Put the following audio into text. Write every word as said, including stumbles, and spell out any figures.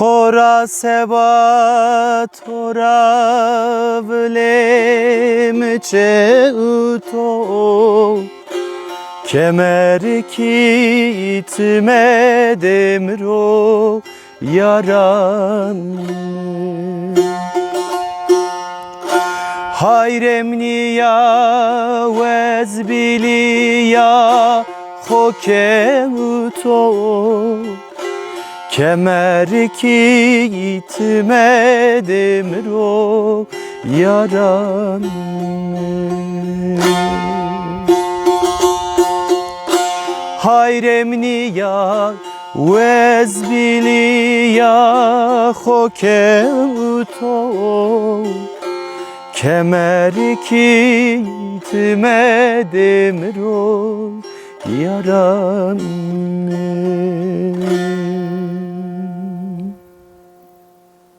Xora seba to ra vilêm çe û to, kemer kîtme demro yaran. Hayrem nîya wez bîlîya xo kewto, kemer kîtme demro yaran. Hayrem nîya wez bîlîya xo kewto, kemer kîtme demro yaran.